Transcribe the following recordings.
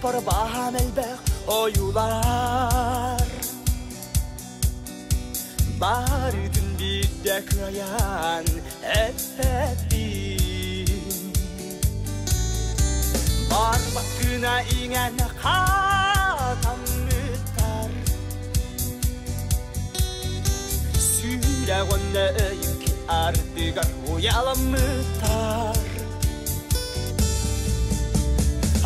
Олохпор баһаам элбэх ойуулар Барытын биирдэ кыайан эппэппин Барбат гына иҥэн хатаммыттар Сүрэх уонна өйүк ардыгар уйаламмыттар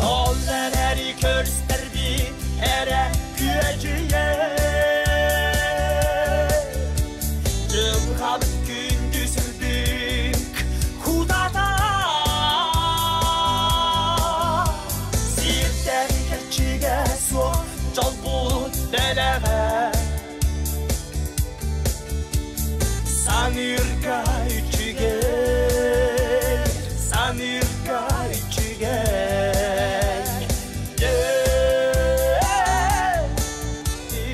Ол эрээри көрүстэрбит эрэ күөдьүйэ Дьылҕабыт күндү сырдык кутата Сирдэр кэрчигэ суох дьолбут бэлэҕэ Саныырга үчүгэй, саныырга үчүгэй,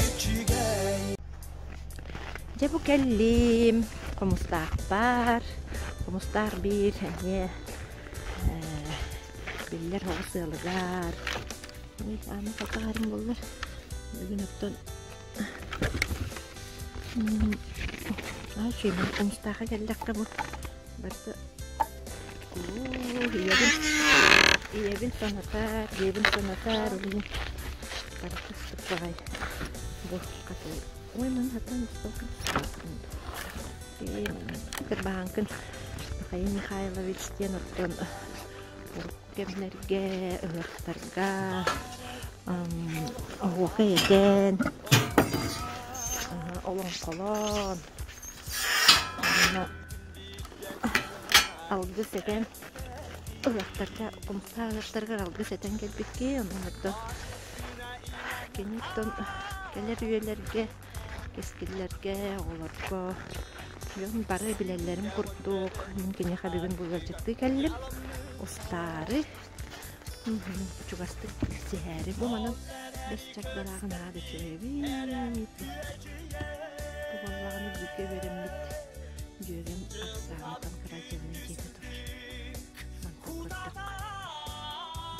үчүгэй. Дьэ бу кэллим, хомустаахпар, хомустаах биир эмиэ биллэр оҕус ыалыгар. Ой, ааны хатаарым буоллар. Бүгүн оттон Үчүгэй Хомустаахха кэллэххэ бу барыта ийэбин ийэбин санатар, дьиэбин санатар уһун барыта ыстык баҕайы бу хатыы ой маны хатан Кырбаһааҥкын Михаил Михайлович диэн оттон урукку кэмнэргэ ыһыахтарга оһуокай этэн, олоҥхолоон, уонна алгыс этэн ыһыахтарга, хомустаах ыһыахтарыгар алгыс этэн кэлбиккин, онон оттон кини оттон кэлэр үйэлэргэ, кэскиллэргэ, оҕолорго дьон бары билэллэрин курдук, мин киниэхэ бүгүн бу ыалдьыттыы кэллим, устаары Чугастык билсиһээри бу манан бэс чагдарааҕын аһаа да үчүгэйбит. Бу буоллаҕына бииргэ үөрэммит дьүөгэм Оксана Панкратьевна дьиэтэ турар. Мантан көрдөххө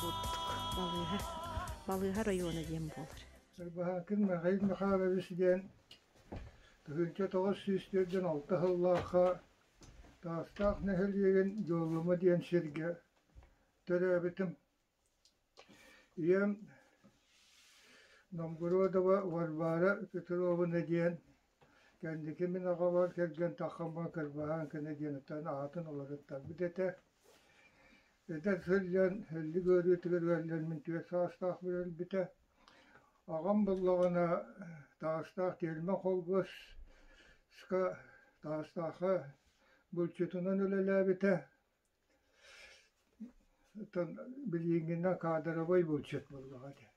бурдук балыыһа балыыһа района диэн буолар. Сарбаһаакын Михаил Михайлович диэн 1946 сыллаахха Таастаах нэһилиэгин Дьуолума диэн сиргэ Төрөөбүтүм. Ийэм Новгородова Варвара Петровна диэн кэнники мин аҕабар кэргэн таххаммын кырбаһаан кэнэ диэниттэн аатын уларыттарбыт этэ. Эдэр сылдьан өллүк ыарыытыгар ыалдьан мин түөрт саастаах өлбүтэ. Аҕам буллаҕына Таастаах тиэрмэ холкуоска Таастаахха булчутунан үлэлээбитэ. Оттон билиҥҥинэн кадровай булчут буоллаҕа дии.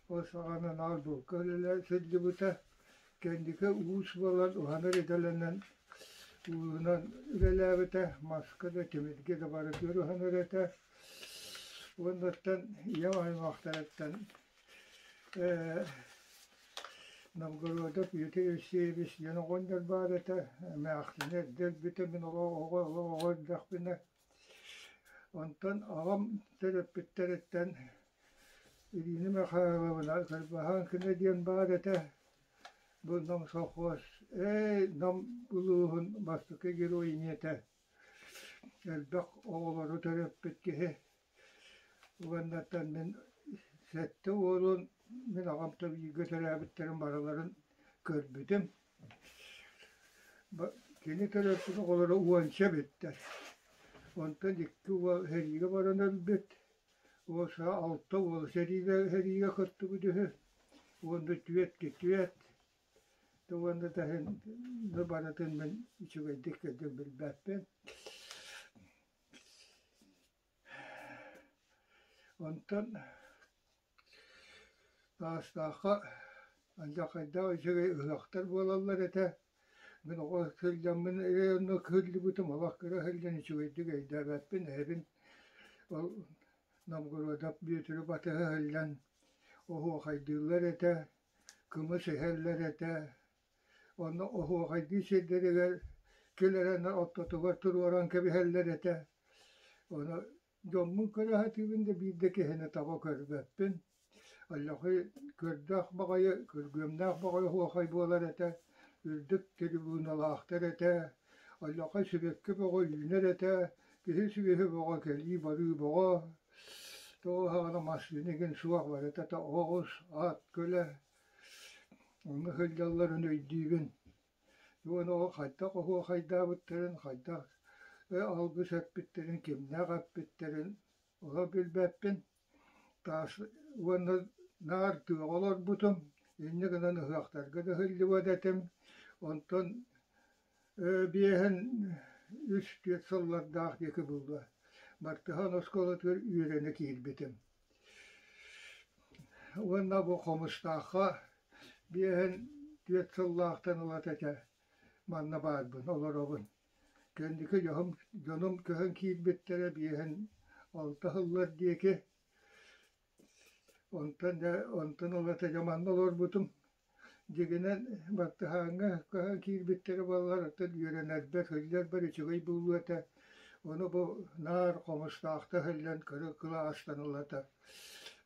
Ол саҕана наар булка үлэлээн сылдьыбыта. Кэнники уус буолан уһанар идэлэнэн ууһунан үлэлээбитэ. Маска да, тимиргэ да барытыгар уһанар этэ. Уонна оттон ийэм аймахтарыттан Новгородов Петр Евсеевич диэн оҕонньор баар этэ, эмээхсинэ эрдэ өлбүтэ, мин оҕо оҕо оҕо эрдэхпинэ. Онтон аҕам төрөппүттэриттэн Ирина Михайловна Кырбаһааҥкина диэн баар этэ. Бу Нам совхоз, ээ Нам улууһун бастакы герой ийэтэ, элбэх оҕолору төрөппүт киһи. Уоннаттан мин сэттэ уолун мин аҕам бииргэ төрөөбүттэрин барыларын көрбүтүм. Кини төрөппүт оҕолоро уонча эбиттэр. Онтон икки уол сэриигэ баран өлбүт. Уоса алта уол сэриигэ сэриигэ кыттыбыт үһү. Уонна түөрт түөрт Уонна да иһин барытын мин үчүгэйдик кырдьык билбэппин. Онтон Таастаахха алдьархайдаах үчүгэй ыһыахтар буолаллар этэ. Мин оҕо сылдьаммын эрэ онно кыһыллыбытым, олох кыра сылдьан үчүгэйдик өйдөөбөппүн, эһэбин ол Новгородов Бүөтүрү батыһа сылдьан оһуохайдыыллар этэ, кымыс иһэллэр этэ. Онно оһуохайдыы сирдэригэр кил эрэ ортотугар туруоран кэбиһэллэр этэ. Ону дьоммун көрө сатыыбын да биир да киһини таба көрбөппүн. Аллахай көрдөөх баҕайы, күргүөмнээх баҕайы оһуохай буолар этэ, үрдүк трибуналаахтар этэ, аллахай сибэкки бөҕө үүнэр этэ, киһи сүөһү бөҕө кэлии-барыы бөҕө, тоҕо саҕана массыына игин суох барыта оҕус, ат көлө, онно сылдьалларын өйдүүбүн. Уонна ол хайдах оһуохайдаабыттарын, хайдах алгыс эппиттэрин, кимнээх эппиттэрин олох билбэппин. Таас уонна наар тыаҕа олорбутум, инньэ гынан ыһыахтарга да сылдьыбат этим. Онтон биэһин үс-түөрт сыллардаах диэки буолуо, Бартыһаан оскуолатыгар үөрэнэ киирбитим. Уонна бу Хомустаахха биэһин түөрт сыллаахтан ылата этэ манна баарбын, олоробун. Кэнники дьоһум, дьонум көһөн киирбиттэрэ биэһин алта сыллар диэки. Онтон дьэ онтон ылата дьэ манна олорбутум. Дьиҥинэн баттыһааҥҥа көһөн киирбиттэрэ буоллар оттон үөрэнэрбэр, сылдьарбар үчүгэй буолуо этэ. Ону бу наар хомустаахта иһиллэн кыра кылаастан ылата.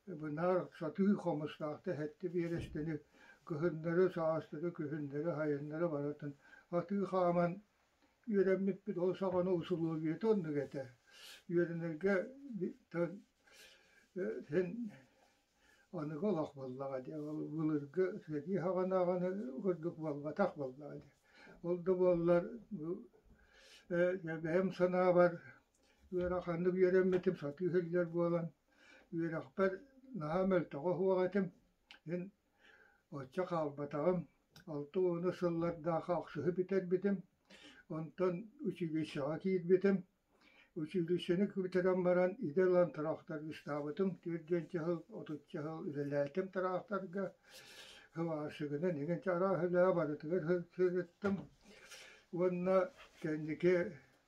Бу наар сатыы хомустаахта иһэтти биэрэстэни кыһыннары, саастары, күһүннэри, сайыннары барытын сатыы хааман үөрэммиппит ол саҕана усулуобуйата оннук этэ. Үөрэнэргэ син аныгы олох буоллаҕа дии, ол былыргы сэрии саҕанааҕыны курдук буолбатах буоллаҕа дии. Ол да буоллар бу бэйэм санаабар ыараханнык үөрэммитим, сатыы сылдьар буолан үөрэхпэр наһаа мөлтөҕө суох этим. Мин оччо хаалбатаҕым, алта уону сыллардаах ахсыһы бүтэрбитим, онтон училищеҕа киирбитим. Училищены бүтэрэн баран идэ ылан тыраахтарыыстаабытым, түөрт сыл, отучча сыл үлэлээтим тыраахтарга, сыбаарсыгынан эҥин араас үлэҕэ барытыгар сырыттым уонна кэнники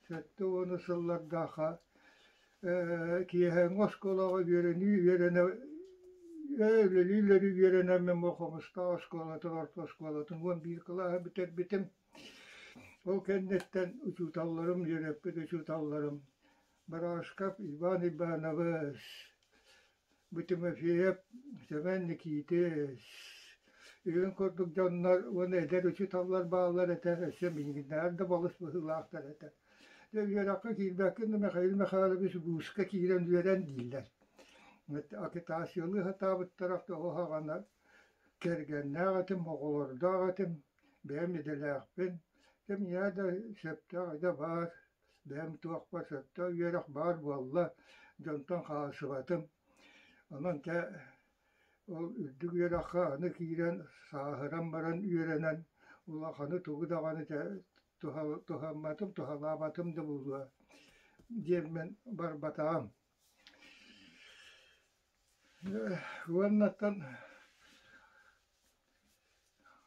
сэттэ уону сыллардаахха киэһээҥҥи оскуолаҕа үөрэнии үөрэнэ үлэлии-үлэлии үөрэнэммин бу Хомустаах оскуолатын орто оскуолатын уон биир кылааһы бүтэрбитим. Ол кэнниттэн учууталларым, үөрэппит учууталларым Барашков Иван Иванович, бу Тимофеев Сэмэн Никитич, үһүн курдук дьоннор уонна эдэр учууталлар бааллар этэ, өссө миигиннээҕэр да балыс быһыылаахтар этэ. Дьэ үөрэххэ киирбэккин да Михаил Михайлович вузка киирэн үөрэн дииллэр. Агитациялыы сатаабыттара тоҕо саҕана кэргэннээх этим, оҕолордоох этим, бэйэм идэлээхпин, кэмиэ да сөптөөх идэ баар, бэйэм туохпар сөптөөх үөрэх баар буолла, дьонтон хаалсыбатым. Онон дьэ ол үрдүк үөрэххэ аны киирэн сааһыран баран үөрэнэн улаханы тугу даҕаны дьэ туһамматым, туһалаабатым да буолуо диэммин барбатаҕым. Уоннаттан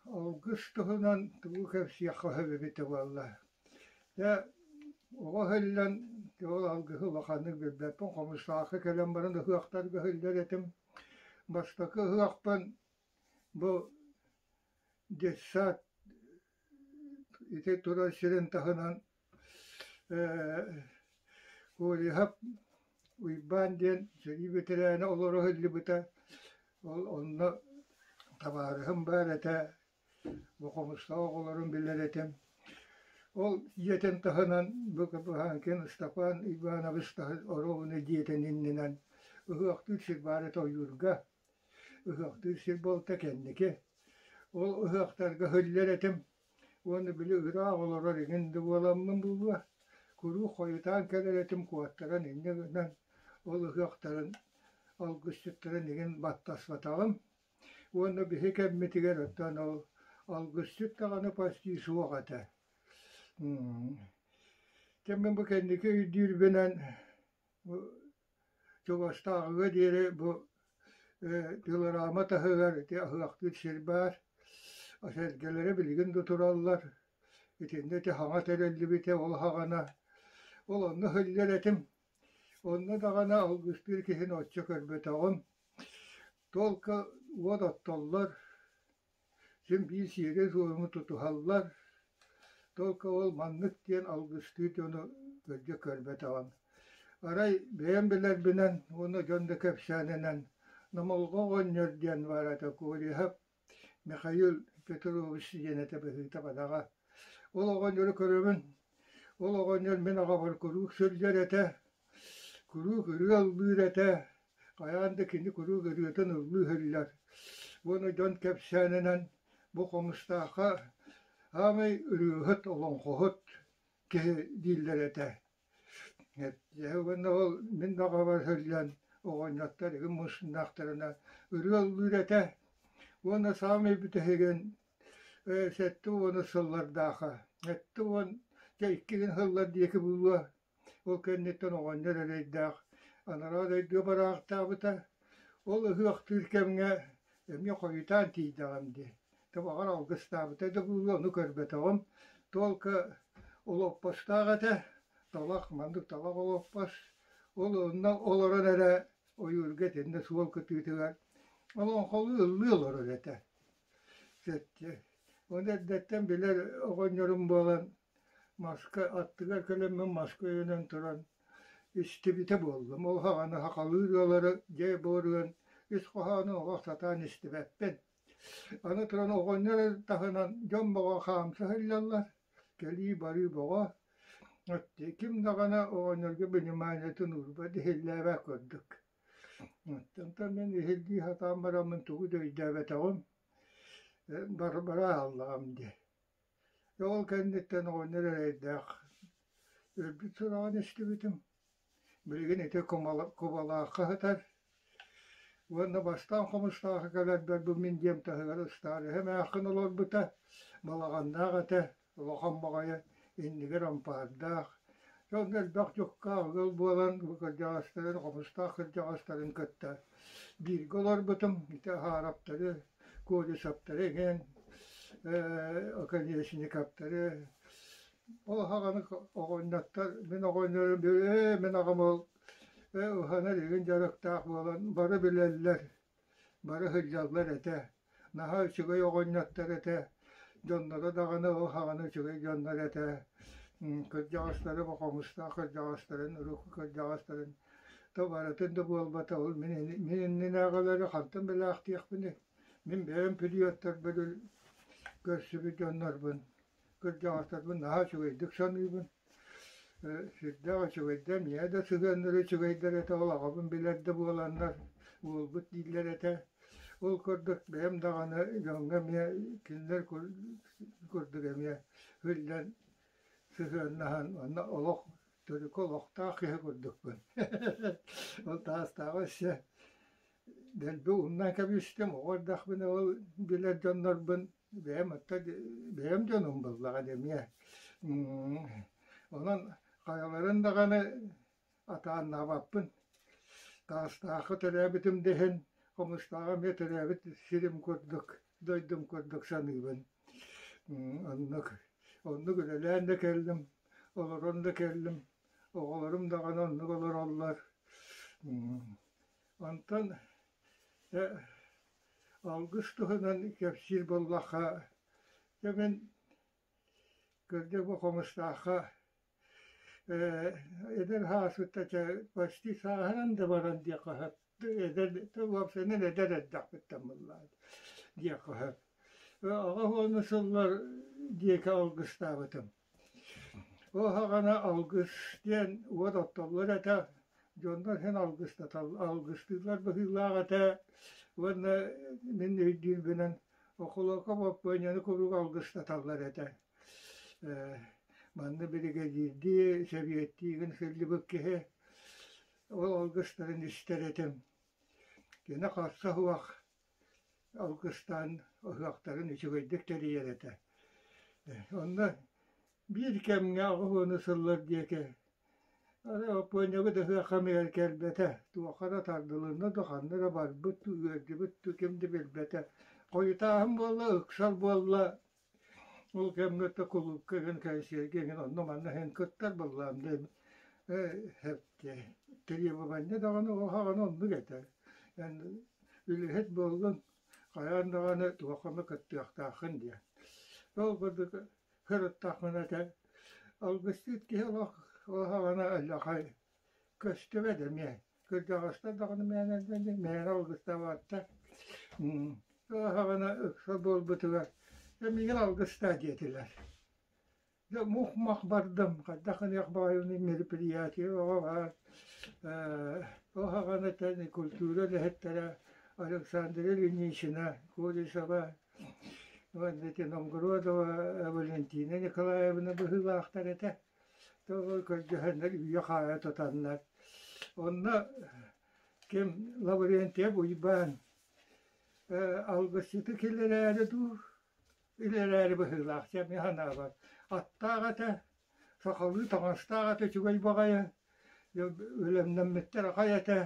алгыс туһунан тугу кэпсиэххэ сөп эбитэ буолла. Дьэ, оҕо иһиллэн, ол алгыһы улаханнык билбэппин, Хомустаахха кэлэн баран ыһыахтарга иһиллэр этим. Бастакы ыһыахпын бу детсад ити турар сирин таһынан Колеһап Уйбаан диэн сэрии бэтэрээнэ олоро сылдьыбыта. Ол онно табаарыһым баар этэ, бу Хомустаах оҕолорун билэр этим. Ол дьиэтин таһынан бу Капыһаанкин Ыстапаан Иванович оруобуна дьиэтин иннинэн ыһыахтыыр сир баар этэ ойуурга. Ыһыахтыыр сир буолта кэнники. Ол ыһыахтарга иһиллэр этим уонна били ыраах олорор эҥин да буоламмын буолуо, куруук хойутаан кэлэр этим куоттаран инньэ гынан ол ыһыахтарын алгысчыттарын эҥин баттаспатаҕым. Уонна биһи кэммитигэр оттон ол алгысчыт даҕаны почти суох этэ. Дьэ мин бу кэнники өйдүүрбүнэн бу Чугастааҕыга диэри бу пилорама таһыгар ити аһыахтыыр сир баар. Сэргэлэрэ билигин да тураллар. Итиннэ ити хаҥа тэриллибитэ ол саҕана. Ол онно иһиллэр этим. Онно даҕаны алгыстыыр киһини оччо көрбөтөҕүм. Только уот оттоллор, син биир сиэри-туому тутуһаллар. Только ол маннык диэн алгыстыыр дьону кырдьык көрбөтөҕүм. Арай бэйэм билэрбинэн уонна дьон да кэпсээнинэн Номолҕо оҕонньор диэн баар этэ Колеһов Михаил Петрович диэн этэ быһыыта бадаҕа. Ол оҕонньору көрөбүн, ол оҕонньор мин аҕабар куруук сылдьар этэ, куруук ырыа ыллыыр этэ, хайаан да кини куруук ырыатын ыллыы сылдьар. Уонна дьон кэпсээнинэн бу Хомустаахха саамай ырыаһыт, олоҥхоһут киһи дииллэр этэ. Дьэ уонна ол мин баҕабар сылдьан оҕонньоттор игин муһуннахтарына ырыа ыллыыр этэ уонна саамай бүтэһигин 70 сыллардаахха 70 дьэ иккигин сыллар диэки буолуо ол кэнниттэн оҕонньор эрэйдээх анараа дойдуга бараахтаабыта ол ыһыахтыыр кэмҥэ эмиэ хойутаан тиийдэҕим дии Табаҕар алгыстаабыта да буолуо, ону көрбөтөҕүм. Туолка олоппостоох этэ, талах, маннык талах олоппос. Ол онно олорон эрэ ойуурга итиннэ суол кытыытыгар олоҥхолуу ыллыы олорор этэ. Ону эрдэттэн билэр оҕонньорум буолан маска аттыгар кэлэммин маска өйөнөн туран истибитэ буоллум. Ол саҕана сахалыы ырыалары дьэ буоруйан ис хоһоонун олох сатаан истибэппин. Аны туран оҕонньор таһынан дьон бөҕө хаамса сылдьаллар, кэлии-барыы бөҕө. Ким даҕаны оҕонньорго вниманиетын уурбат, иһиллээбэт курдук. Онтон мин иһиллии сатаан бараммын тугу да өйдөөбөтөҕүм, бара хааллаҕым дии. Ол кэнниттэн оҕонньор эрэйдээх өлбүт сураҕын истибитим. Билигин ити Кубалаахха сытар уонна бастаан Хомустаахха кэлэрбэр бу мин дьиэм таһыгар ыстаарыһа эмээххин олорбута, балаҕаннаах этэ, улахан баҕайы, иннигэр ампаардаах. Дьэ онно элбэх дьуккаах ыал буолан бу кырдьаҕастарын, Хомустаах кырдьаҕастарын кытта бииргэ олорбутум. Ити Аһаараптары, Колесовтары эҥин, Оконешниковтары Ол аҕаны оҕонньоттор мин оҕонньорум ээ мин аҕам ол ээ уһанар игин дьарыктаах буолан бары билэллэр, бары сылдьаллар этэ. Наһаа үчүгэй оҕонньоттор этэ, дьонноро даҕаны ол саҕана үчүгэй дьоннор этэ. Кырдьаҕастары хомустаах кырдьаҕастарын, урукку кырдьаҕастарын то барытын да буолбата ол мин мин иннинээҕилэри хантан билээхтиэхпиний? Мин бэйэм периодтарбын көрсүбүт дьоннорбун Кырдьаҕастарбын наһаа үчүгэйдик саныыбын. Сүрдээх үчүгэйдэр, миэхэ да сыһыаннара үчүгэйдэр этэ, ол аҕабын билэр да буоланнар уолбут дииллэр этэ. Ол курдук бэйэм даҕаны дьоҥҥо эмиэ кинилэр курдук эмиэ үллэн сыһыаннаһан онно олох төрүкү олохтоох киһи курдукпун. Ол таастааҕы өссө дэлби умнан кэбистим, оҕо эрдэхпинэ ол билэр дьоннорбун Бэйэм оттон бэйэм дьонум буоллаҕа дии эмиэ. Онон хайаларын даҕаны атааннаабаппын. Таастаахха төрөөбүтүм да иһин, Хомустааҕы эмиэ төрөөбүт сирим курдук, дойдум курдук саныыбын. Оннук оннук үлэлээн да кэллим, олорон да кэллим. Оҕолорум даҕаны оннук олороллор. Онтон Алгыс туһунан кэпсиир буоллахха, дьэ мин кырдьык бу Хомустаахха эдэр сааспыттан чэ почти сааһыран да баран диэххэ сөп, эдэр уопсайынан эдэр эрдэхпиттэн буоллаҕа диэххэ сөп. 80 сыллар диэки алгыстаабытым. Ол саҕана алгыс диэн уот оттоллор этэ, дьоннор син алгыстыыллар быһыылаах этэ уонна мин өйдүүрбүнэн Околоко Боппуонньаны куруук алгыстаталлар этэ. Манна биригэдьиирдии, сэбиэттиигин сылдьыбыт киһи ол алгыстарын истэр этим. Кини харса суох алгыстаан ыһыахтарын үчүгэйдик тэрийэр этэ. Онно биир кэмҥэ 80 сыллар диэки Оппуонньабыт ыһыах кэмигэр кэлбэтэ, туохха да тардылынна да, ханна да барбыт дуу, ыалдьыбыт дуу ким да билбэтэ. Хойутааһын буолла, ыксал буолла, ол кэмҥэ да кулуупка игин кэнсиэргэ игин онно-манна иһин кыттар буоллаҕым дии требование даҕаны ол саҕана оннук этэ. Эн үлэһит буоллуҥ, хайаан даҕаны туохха эмэ кыттыахтааххын диэн. Ол курдук сырыттахпына этэ, алгыстыыр киһи олох ол саҕана өллөхөй көстүбэт эмиэ. Кырдьаҕастар даҕаны мээнэ мээнэ алгыстаабаттар. Аһаҕына ыкса буолбутугар дьэ миигин алгыстаа диэтилэр. Дьэ мух-мах бардым, хайдах гыныах баҕайыбыный мероприятие бөҕө баар. Ол аһаҕына культура үлэһиттэрэ Александра Ильинична Колесова уонна ити Новгородова Валентина Николаевна быһыылаахтар этэ. Тоҕо көрдөһөннөр үүйэ-хаайа тутаннар. Онно ким Лаврентьев Уйбаан алгысчыты киллэрээри дуу, үлэлээри быһыылаах дьэ мин санаабар. Аттаах этэ, сахалыы таҥастаах этэ үчүгэй баҕайы, үлэмнэммиттэр аҕай этэ.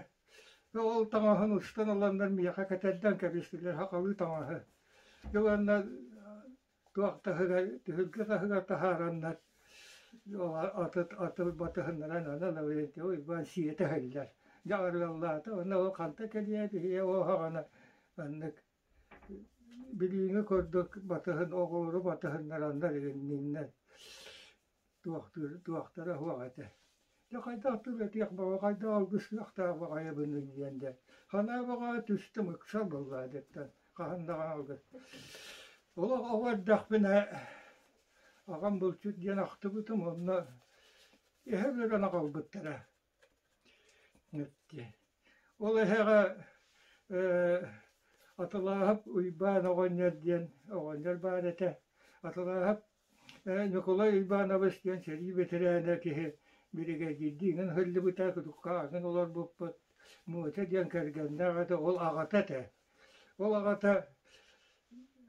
Ол таҥаһын устан ыланнар миэхэ кэтэрдэн кэбистилэр сахалыы таҥаһы. Дьэ уонна туох таһыгар, түһүлгэ таһыгар таһаараннар аты аты батыһыннаран аны Лаврентий Уйбаан сиэтэ иһэллэр. Дьэ арыаллаата уонна ол ханта кэлиэ биһиги оһоҕоно маннык Билиҥҥи курдук батыһын оҕолору батыһыннараннар иҥниннэр туохтуур туохтара суох этэ. Дьэ хайдах тыл этиэх баҕа хайдах алгыстыахтаах баҕайыбыный диэн дьэ санаа баҕа түстүм ыксал буолла диэттэн хаһан даҕаны алгыс. Олох оҕо эрдэхпинэ аҕам булчут диэн ахтыбытым онно эһэ өлөрөн аҕалбыттара. Ол эһэҕэ Атылааһап Уйбаан оҕонньор диэн оҕонньор баар этэ. Атылааһап Ньукулай Уйбаанабыс диэн сэрии бэтэрээнэ киһи биригэдьиирдии иҥэн сылдьыбыта, кутукка олорбуппут. Муоча диэн кэргэннээх этэ, ол аҕата этэ. Ол аҕата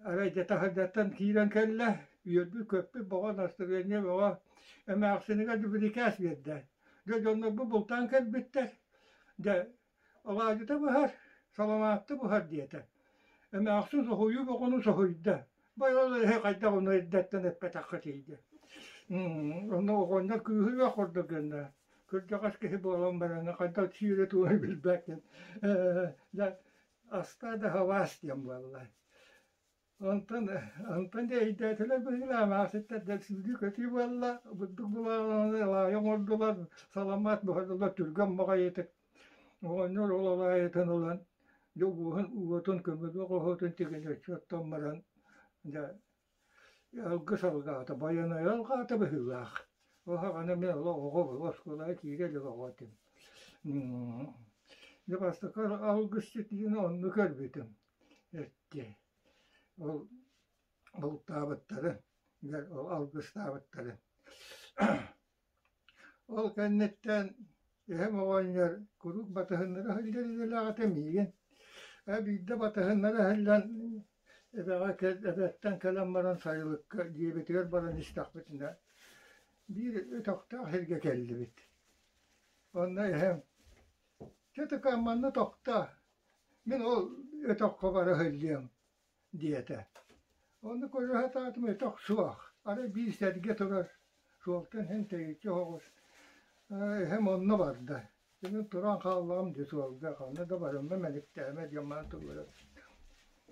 арай дьэ таһырдьаттан киирэн кэллэ, үөрбүт-көппүт бөҕө, настырыанньа бөҕө, эмээхсинигэр бирикээс биэрдэ. Дьэ дьоннорбут бултаан кэлбиттэр, дьэ алаадьыта быһар, саламаатта быһар диэтэ. Эмээхсин соһуйуу бөҕөнү соһуйда. Бай ол эһэ хайдах ону эрдэттэн эппэтэххэ тиийдэ. Онно оҕонньор кыыһырыах курдук гынна. Кырдьаҕас киһи буолан баран хайдах сиирэ тугун билбэккин. Дьэ Аста да хабаас диэн буолла. Онтон онтон дьэ өйдөөтүлэр быһыылаах маасыттар дьэ сүүрүү-көтүү буолла, бурдук булаҕаларын алаайа оҥордулар, саламаат буһардылар түргэн баҕайытык. Оҕонньор ол алаайытын ылан дьэ уоһун уотун көмүлүөк оһуотун тигинэччи оттон баран дьэ алгыс алгаата, байанайы алҕаата быһыылаах. Ол саҕана мин олох оҕо оскуолаҕа киирэ илик оҕо этим. Дьэ бастакы алгысчыт диэни онно көрбүтүм. Эртиэ. Ол бултаабыттары, ол алгыстаабыттары. Ол кэнниттэн эһэм оҕонньор куруук батыһыннара сылдьар идэлээх этэ миигин. Ээ биирдэ батыһыннара сылдьан эбэҕэ эбэттэн кэлэн баран сайылыкка дьиэбитигэр баран истэхпитинэ биир өтөхтөөх сиргэ кэллибит. Онно эһэм «Чэ тукаам манна тохтоо, мин ол өтөххө бара сылдьыам» диэтэ. Ону көрө сатаатым өтөх суох, арай биир сэргэ турар, суолтан иһэн тэйиччи соҕус. Эһэм онно барда. Мин туран хааллаҕым дии суолга, ханна да барыма, мэниктээмэ диэн маан тугура.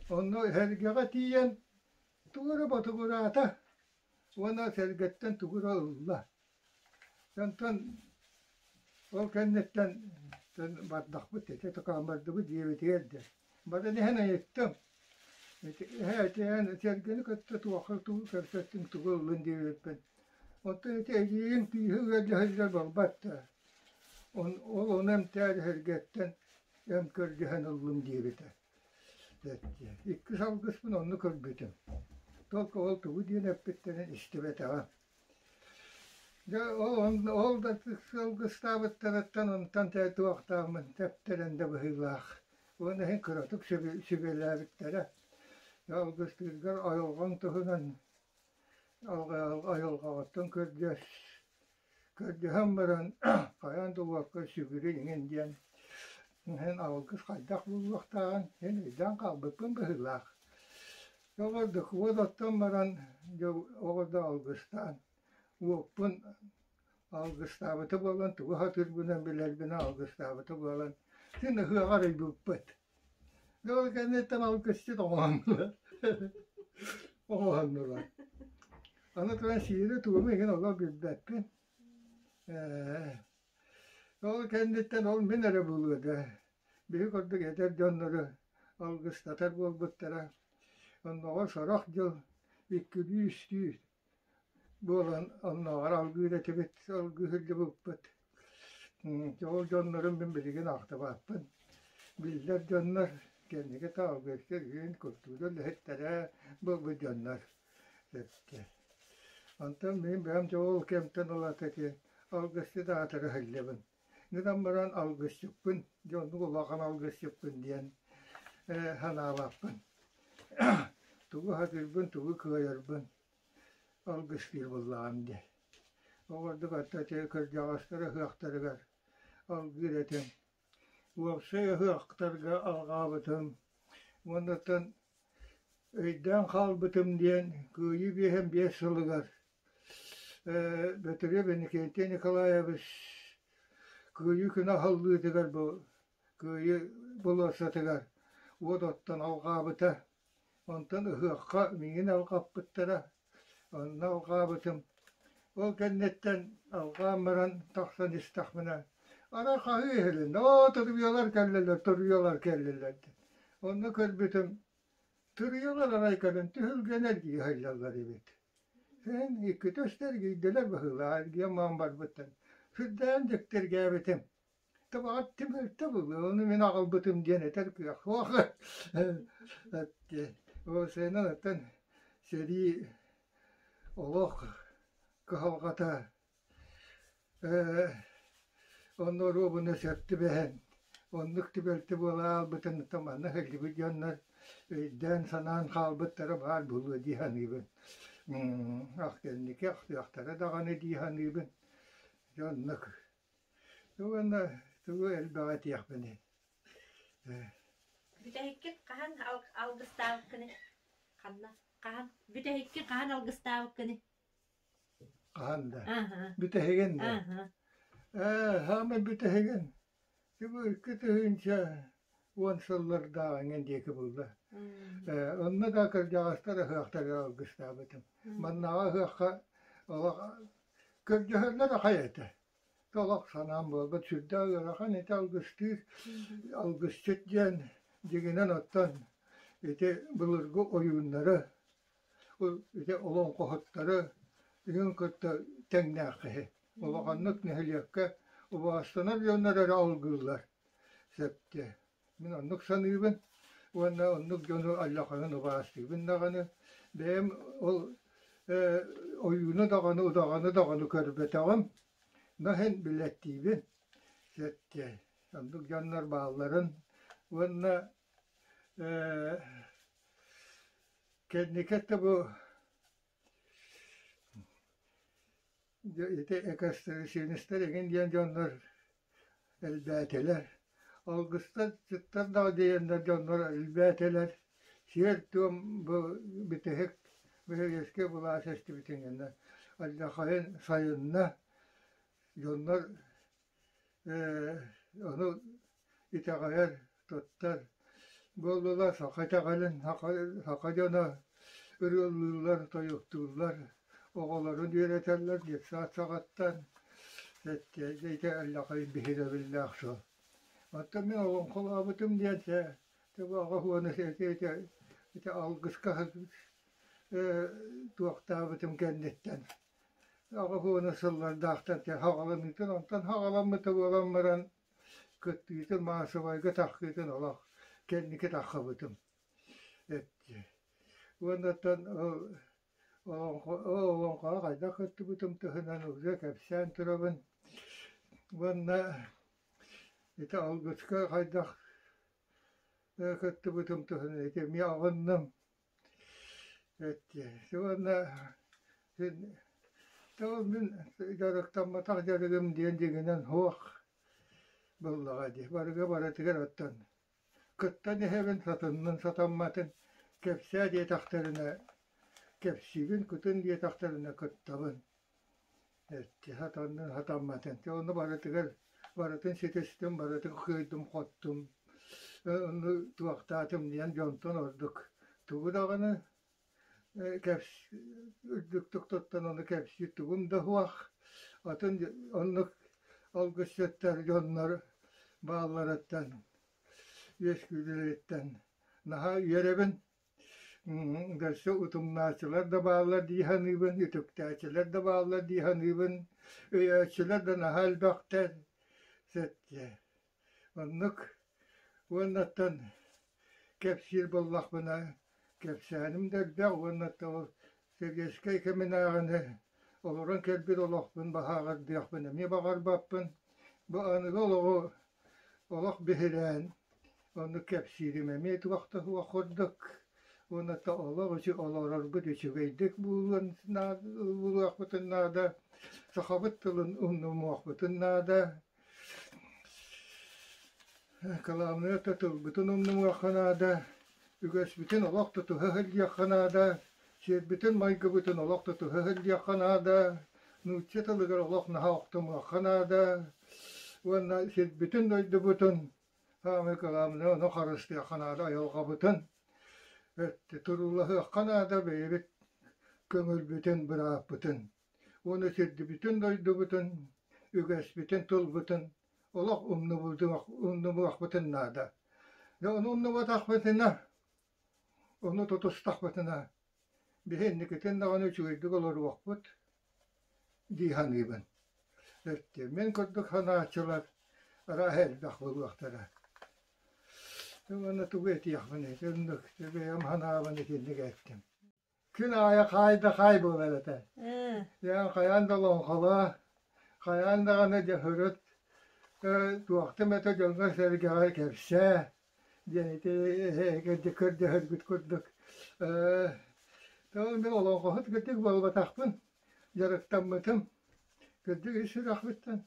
Онно сэргэҕэ тиийэн тугу эрэ ботугураата уонна сэргэттэн тугу эрэ ылла. Онтон ол кэнниттэн бардахпыт ити токоомбордубут дьиэбитигэр да. Баран иһэн ыйыттым. Эһээ ити эн сэргэни кытта туохха тугу көрсөттүҥ тугу ыллын диэбиппин. Оттон ити эдьиийиҥ күүһэ ыалдьа сылдьар буолбат да. Ол ону эмтээри сэргэттэн эм көрдөһөн ыллым диэбитэ. Иккис алгыспын онно көрбүтүм. Только ол тугу диэн эппиттэрин истибэтэҕим. Дьэ ол ол да сылгыстаабыттарыттан онтон туохтааммын тэптэрэн да быһыылаах. Уонна иһин кыратык сүбэлээбиттэрэ. Алгыстыыргар айылҕаҥ туһунан айылҕаҕыттан көрдөс көрдөһөн баран хайаан да уокка сүгүрүй иҥин диэн иһин алгыс хайдах буолуохтааҕын син өйдөөн хаалбыппын быһыылаах. Оҕордук уот оттон баран дьэ оҕордо алгыстаан уоппун алгыстаабыта буолан тугу сатыырбынан билэрбинэн алгыстаабыта буолан син ыһыаҕар ыйбыппыт. Дьэ ол кэнниттэн алгысчыт оҥоһуннулар. Оҥоһуннулар. Аны туран сиэри-туому игин олох билбэппин. Ээ Ол кэнниттэн ол мин эрэ буолуо да, биһи курдук эдэр дьоннору алгыстатар буолбуттара. Оннооҕор сорох дьыл иккилии-үстүү буолан оннооҕор алгыыр этибит, алгыы сылдьыбыппыт. Ол дьоннорум мин билигин ахтыбаппын. Биллэр дьоннор кэнники таалгыттар үһүн культура үлэһиттэрэ буолбут дьоннор. Онтон мин бэйэм дьэ ол кэмтэн ылата ити алгысчыт аатыра сылдьабын. Гынан баран алгысчыппын, дьэ оннук улахан алгысчыппын диэн санаабаппын. Тугу сатыырбын, тугу кыайарбын алгыстыыр буоллаҕым дии. Ол курдук ата ити кырдьаҕастар ыһыахтарыгар алгыыр этим. Уопсай ыһыахтарга алҕаабытым уонна өйдөөн хаалбытым диэн Кыайыы биэһин биэс сылыгар Бөтүрүөп Иннокентий Николаевич Кыайыы күнэ аһыллыытыгар бу Кыайыы болуоссатыгар уот оттон алҕаабыта. Онтон ыһыахха миигин алҕаппыттара. Онно алҕаабытым. Ол кэнниттэн алҕаан баран тахсан истэхпинэ, арай хаһыы иһилиннэ, оо, туруйалар кэллилэр, туруйалар кэллилэр диэн. Онно көрбүтүм, туруйалар арай кэлэн түһүлгэни эргийэ сылдьаллар эбит. Эн иккитэ үстэ эргийдилэр быһыылаах, эргийэн маҕан барбыттан. Сүрдээн дьиктиргээбитим. Табаҕар түмэлтэ буолуо, ону мин аҕалбытым диэн этэр кыах суох. Уопсайынан оттон сэрии олох кыһалҕата онно оруобуна сөп түбэһэн оннук түбэлтэ буола хаалбытын манна сылдьыбыт дьоннор өйдөөн-санаан хаалбыттара баар буолуо дии саныыбын. Ах кэнники ахтыахтара даҕаны дии саныыбын. Дьэ оннук. Уонна тугу элбэҕи этиэхпиний Бүтэһиккин хаһан алгыстаабыккыный? Ханна? Хаһан? Бүтэһиккин хаһан алгыстаабыккыный? Хаһан да? Бүтэһигин да? Ээ, саамай бүтэһигин. Бу 2010 сыллардаах эҥин диэки буолла. Ээ, онно да кырдьаҕастар ыһыахтарыгар алгыстаабытым. Маннааҕы ыһыахха олох көрдөһөллөр ахай этэ. Олох санаам буолбат, сүрдээх ыарахан ити алгыстыыр, алгысчыт диэн дьиҥинэн оттон ити былыргы ойууннары, ити олоҥхоһуттары үһүн кытта тэҥнээх киһи. Улаханнык нэһилиэккэ убаастанар дьоннор эрэ алгыыллар сөптөө. Мин оннук саныыбын уонна оннук дьону аллаханын убаастыыбын даҕаны. Бэйэм ол ойууну даҕаны, удаҕаны даҕаны көрбөтөҕүм. Наһын билэттиибин. Сөптөө. Оннук дьоннор баалларын уонна кэнники да бу Ити экстрасенстэр эҥин диэн дьоннор элбээтилэр. Алгыстар сыттар да диэннэр дьоннор элбээтилэр. Сиэр-туом бу бүтэһик бэһиэскэ былаас эстибитин гэннэ алдьархайын сайынна дьоннор ону итэҕэйэр, туттар буоллулар. Саха итэҕэлин, саха дьоно ырыалыыллар, тойуктууллар, оҕолорун үөрэтэллэр детсад саҕаттан. Ити эллэхэй биһирэбиллээх суол. Оттон мин олоҥхолообутум диэн чэ, аҕыс уону ити алгыска туохтаабытым кэнниттэн 80 сыллардаахтан хаҕаланыытын онтон хаҕаламмыта буолан баран кыттыытын маассабайга тахсыытын олох кэнники таххыбытым уоннаттан ол олоҥхоҕо хайдах кыттыбытым туһунан уже кэпсээн турабын уонна ити алгыска хайдах кыттыбытым туһунан ити эмиэ аҕынным Уонна тыл мин дьарыктамматах дьарыгым диэн дьиҥинэн суох буоллаҕа дии. Барыга барытыгар оттон кыттан иһэбин, сатаннын сатамматын кэпсээ диэтэхтэринэ кэпсиибин, кытын диэтэхтэринэ кыттабын. Сатаннын сатамматын. Дьэ онно барытыгар барытын ситистим, барытын кыайдым-хоттум, ону туохтаатым диэн дьонтон ордук тугу даҕаны үрдүктүк туттан ону кэпсиир тугум да суох. Атын оннук алгысчыттар дьоннор баалларыттан, үөскүүлэриттэн наһаа үөрэбин. Өссө утумнааччылар да бааллар дии саныыбын, үтүктээччилэр да бааллар дии саныыбын, өйөөччүлэр да наһаа элбэхтэр. Сэттэ. Оннук уоннаттан кэпсиир буоллахпына, кэпсээним да элбэх уонна ол сэбиэскэй кэминээҕини олорон кэлбит олохпун баһааҕырдыахпын эмиэ баҕарбаппын. Бу аныгы олоҕу олох биһирээн оннук кэпсиирим эмиэ туох да суох курдук. Уонна олох олорорбут үчүгэйдик буолуон буолуохпутун наада, сахабыт тылын умнумуохпутун наада. Кылаамныа да тылбытын умнумуохха наада, үгэспитин олох тутуһа сылдьыахха наада, сиэрбитин-майгыбытын олох тутуһа сылдьыахха наада, нуучча тылыгар олох наһаа охтумуохха наада уонна сирбитин-дойдубутун саамай кылаамныа ону харыстыахха наада айылҕабытын туруулаһыахха наада бэйэбит көҥүлбүтүн, бырааппытын уонна сирдибитин-дойдубутун, үгэспитин, тылбытын олох умнубуохпутун наада. Дьэ ону умнубатахпытына, ону тутустахпытына, биһи инникитин даҕаны үчүгэйдик олоруохпут дии саныыбын. Мин курдук санааччылар арааһа элбэх буолуохтара. Уонна тугу этиэхпиний, оннук бэйэм санаабын итинник эттим. Күн аайы хаай да хаай буолар этэ. Дьэ хайаан да олоҥхолоо, хайаан даҕаны дьэ һырыт, туохтум этэ дьоҥҥо-сэргэҕэ кэпсээ диэн ити көрдөһөргүт курдук. Мин олоҥхоһут кырдьык буолбатахпын, дьарыктаммытым. Кырдьык ис сүрэхпиттэн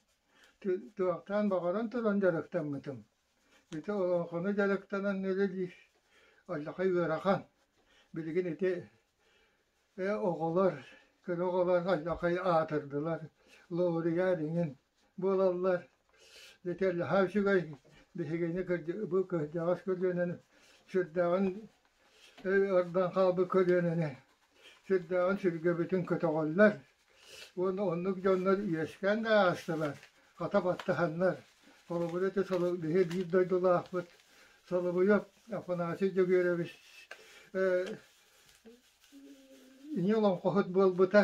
туохтаан баҕаран туран дьарыктаммытым. Ити олоҥхону дьарыктанан үлэлиир алдьархай ыарахан. Билигин ити оҕолор, кыра оҕолор алдьархай аатырдылар, лауреат иҥин буолаллар. Ити наһаа үчүгэй биһигини бу кырдьаҕас көлүөнэни сүрдээҕин ордон хаалбыт көлүөнэни сүрдээҕин сүргэбитин көтөҕөллөр. Уонна оннук дьоннор үөскээн да аастылар, хата баттаһаннар. Холобура ити биһи биир дойдулаахпыт Солобуйап Афанасий Дьөгүөрэбис ийэ олоҥхоһут буолбута.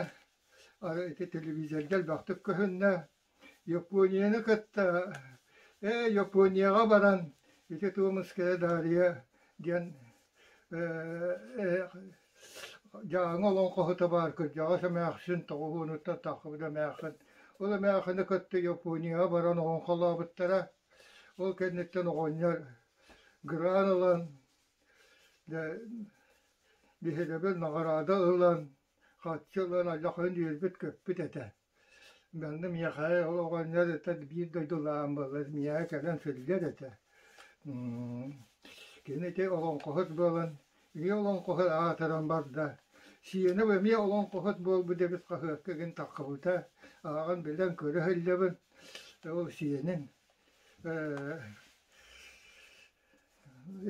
Ити телевизорга элбэхтик көһүннэ. Японияны кытта Японияҕа баран ити Томская Дарья диэн Дьааҥы олоҥхоһута баар кырдьаҕас эмээхсин тоҕуһуонуттан таххыбыт эмээхсин. Ол эмээхсини кытта Японияҕа баран олоҥхолообуттара. Ол кэнниттэн оҕонньор гран ылан, дьэ, биһирэбил наҕараада ылан, харчы ылан алдьархайын үөрбүт-көппүт этэ. Манна миэхэ ол оҕонньор этэ биир дойдулаах буолла миэхэ кэлэн сылдьар этэ. Кини ити олоҥхоһут буолан эмиэ олоҥхоһут аатыран барда. Сиэнэ эмиэ олоҥхоһут буолбут эбит хаһыакка игин таххыбыта. Ааҕан билэн көрө сылдьабын. Ол сиэнин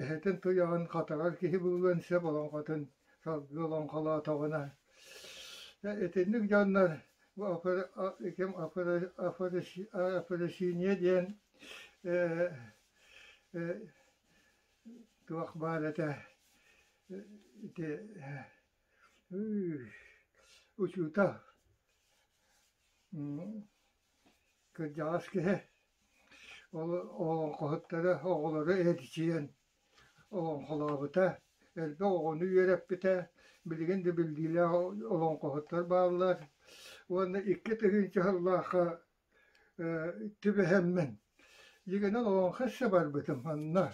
эһэтин туйаҕын хатарар киһи буолуон сөп олоҥхотун салгыы олоҥхолоотоҕуна. Итинник дьоннор бу Афросинья диэн туох баар этэ ити учуутал Кырдьаҕас киһи ол олоҥхоһуттары оҕолору эрчийэн олоҥхолообута, элбэх оҕону үөрэппитэ, билигин да биллиилээх олоҥхоһуттар бааллар. Уонна 2000 сыллаахха түбэһэммин дьигинэн олоҥхо өссө барбытым манна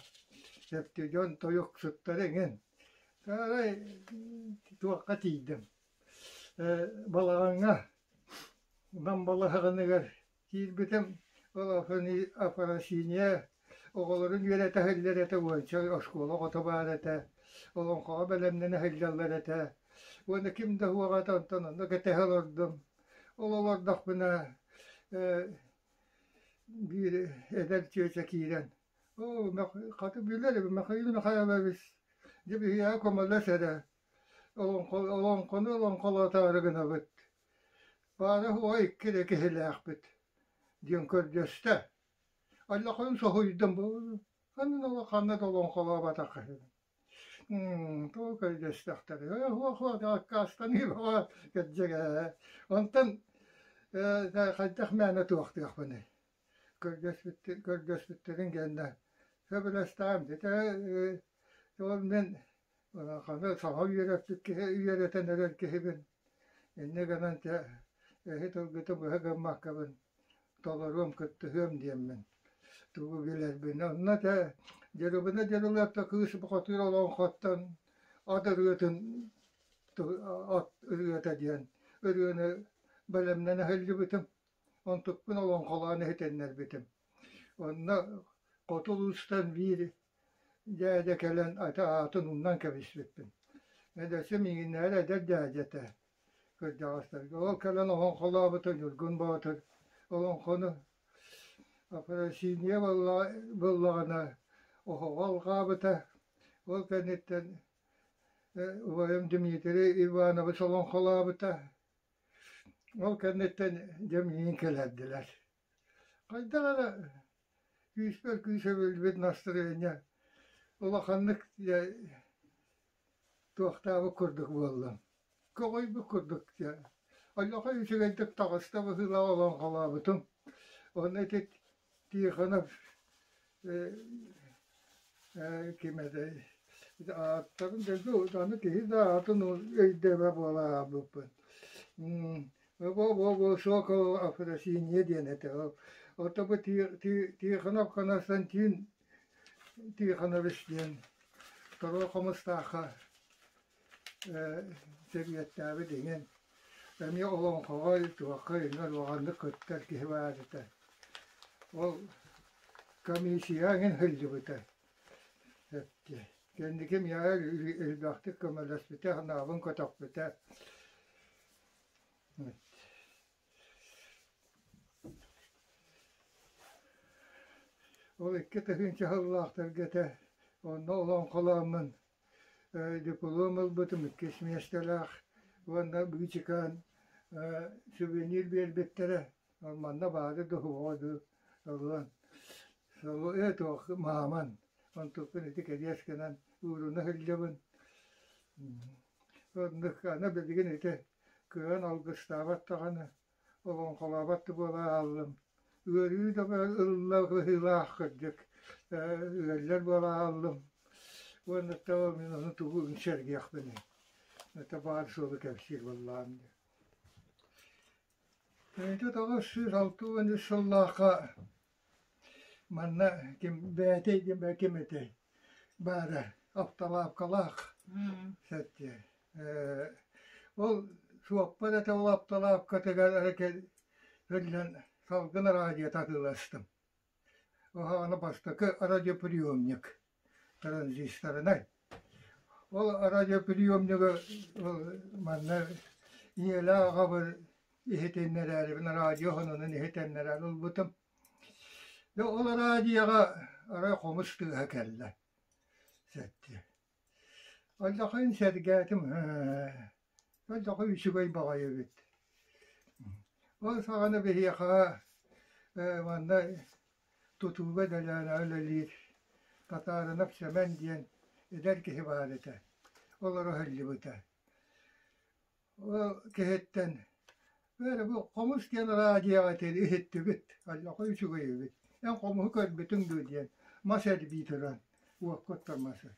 дьон тойуксуттара эҥин. Арай туохха тиийдим балаҕаҥҥа Нам балаһаҕыныгар киирбитим, ол Афросинья оҕолорун үөрэтэ сылдьар этэ, уонча оскуола оҕото баар этэ, олоҥхоҕо бэлэмнэнэ сылдьаллар этэ. Уонна ким да суоҕа этэ, онтон онно кэтэһэ олордум. Ол олордохпуна биир эдэр чүөчэ киирэн, «Оо, хата билэр эбит Михаил Михайлович, дьэ биһиэхэ көмөлөс эрэ, олоҥхону олоҥхолотоору гынабыт. Баара-суоҕа икки эрэ киһилээхпит. диэн көрдөстө. Аллахын соһуйдум. Ханна да ханна да олоҥхолообатах Тугу көрдөстөхтөрүй? Суох, аккаастаныы бөҕө кырдьык ээ. Онтон хайдах мээнэ туохтуохпунуй? Көрдөспүттэрин кэннэ сөбүлэстэҕим дэтэ ол мин ханы саҥа үөрэппит киһи үөрэтэн эрэр киһибин. Инньэ гынан дьэ эһи тылгытын быһа гыммаккабын толоруом, кыттыһыам диэммин тугу билэрбин. Онно дьэ Дьырыбына Дьырылыатта кыыс бухатыыр олоҥхоттон ат ырыатын ат ырыата диэн ырыаны бэлэмнэнэ сылдьыбытым. Онтукпун олоҥхолоон иһитиннэрбитим. Онно хоту улуустан биир дьээдьэ кэлэн аты аатын умнан кэбиспиппин. Эдэсэ миигиннээри эдэр дьээдьэ этэ кырдьаҕастарга. Ол кэлэн олоҥхолообута Ньургун Боотур олоҥхону Афросинья буоллаҕына оһоҕо алҕаабыта. Ол кэнниттэн убайым Дмитрий Иванович олоҥхолообута. Ол кэнниттэн дьэ миигин кэлэрдилэр. Хайдах эрэ күүспэр күүс эбиллибит настырыанньа улаханнык дьэ туохтаабыт курдук буоллум. Көҕүйбүт курдук дьэ. Олохо үчүгэйдик таҕыста быһыылаах олоҥхолообутум. Онно ити Тихонов ким этэй ааттарын дэлби аны киһи да аатын өйдөөбө буола хаалбыппын. Высокого Афросинья диэн этэ. Ото бу Тихонов Константин Тихонович диэн Торуо Хомустаахха сэбиэттээбит иҥин эмиэ олоҥхоҕо туохха иҥэр улаханнык кыттар киһи баар этэ. Ол комиссия эҥин сылдьыбыта. Кэнники миэхэ элбэхтик көмөлөспүтэ, санаабын көтөхпүтэ. Ол 2000 сыллаахтарга этэ, онно олоҥхолооммун диплом ылбытым иккис миэстэлээх уонна быычыкаан сувенир биэрбиттэрэ. Манна баары да суоҕа дуу ылан туох мааман онтукпун ити кэриэс гынан ууруна сылдьабын. Оннук аны билигин ити кыайан алгыстаабат даҕаны, олоҥхолообот да буола хааллым. Ыарыы да ылла быһыылаах кырдьык ыаллар буола хааллым. Уонна мин ону тугу үҥсэргиэхпиний. Это баар суолу кэпсиир буоллаҕым дии. Ити 963 сыллаахха манна ким бэйэтэй диэн ким этэй баара автолавкалаах сэттиэ Ол суоппар этэ ол автолавкатыгар эрэ кэлэн салгын араадьыйата атыыластым. Оһоҕоно бастакы радиоприемник транзисторунай. Ол радиоприемнигы манна ийэлээх аҕабыр иһитиннэрээрибин радио онунан иһитиннэрэн ылбытым. Дьэ ол араадьыйаҕа арай хомус тыаһа кэллэ. Сэттиэ. Оллохун сэргээтим Оллоху үчүгэй баҕайы эбит. Ол саҕана биһиэхэ манна тутууга дэлээнэ үлэлиир Татаарынап Сэмэн диэн эдэр киһи баар этэ. Олоро сылдьыбыта. Ол киһиттэн Бээрэ бу хомус диэн араадьыйаҕа иһиттибит, оллоху үчүгэй эбит. Эн хомуһу көрбүтүҥ дуо диэн мас эрбии туран уокка оттор масы.